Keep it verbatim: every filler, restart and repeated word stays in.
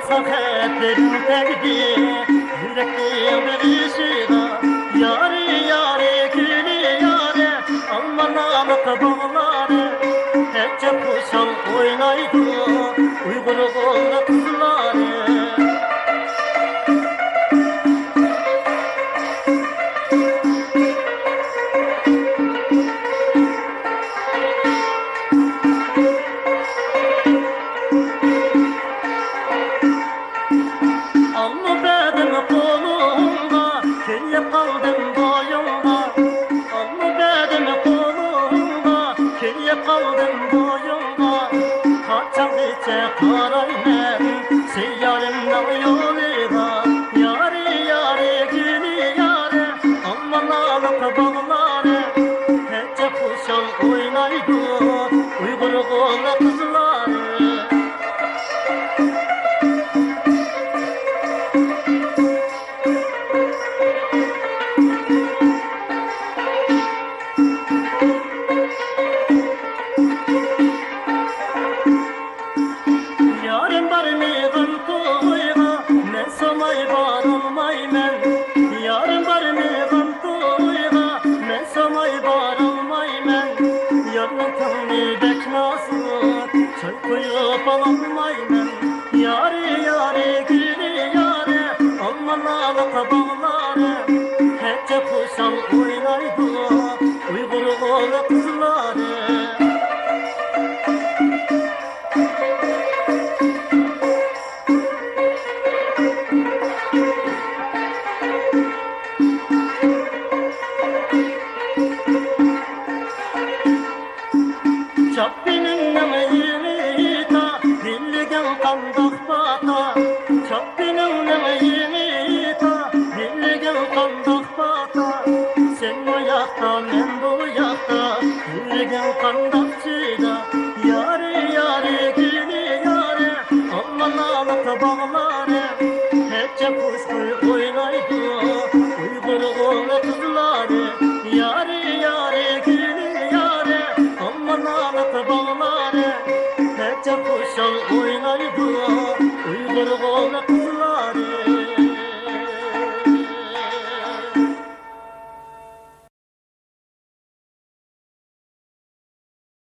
خەتلىرىم تەگدى يۈرەكنىڭ بېغىشىغا. يارى، يارى، گۈلى يارى، ئالما نالىق باغلارى، ئەجەب خۇشال ئوينايدۇ ئۇيغۇر ئوغلى قىزلارى. ئالما بەردىم قولۇڭغا، كۆيۈپ قالدىم بويۇڭغا. ئالما بەردىم قولۇڭغا، كۆيۈپ قالدىم بويۇڭغا. قاچانغىچە قارايمەن سەييارىمنىڭ يولىغا. يارى، يارى، گۈلى يارى، ئالما نالىق باغلارى، ئەجەب خۇشال ئوينايدۇ ئۇيغۇر ئوغلى قىزلارى. يارىم بارمىغان تويغا مەن ساڭا بارالمايمەن. يارىم بارمىغان تويغا مەن ساڭا بارالمايمەن. يارنىڭ كۆڭلى بەك نازۇك، چاي قۇيۇپ ئالالمايمەن. يارى، يارى، گۈلى يارى، ئالما نالىق باغلارى، ئەجەب خۇشال ئوينايدۇ ئۇيغۇر ئوغلى قىزلارى. چاپىنىڭنىڭ يېڭى تا، بىلىگىڭ قانداق پاتا؟ چاپىنىڭنىڭ يېڭى تا، بىلىگىڭ قانداق پاتا؟ سەن ئۇ ياقتا، مەن بۇ ياقتا، بىلىگىڭ قانداق چىدا؟ يارى، يارى، گۈلى يارى، ئالما نالىق باغلارى، ئەجەب خۇش كۈي ئوينايدۇ ئۇيغۇر ئوغلى قىزلارى. يارى، يارى، گۈلى يارى، ئالما نالىق باغلارى، ئەجەب خۇشال ئوينايدۇ ئۇيغۇر ئوغلى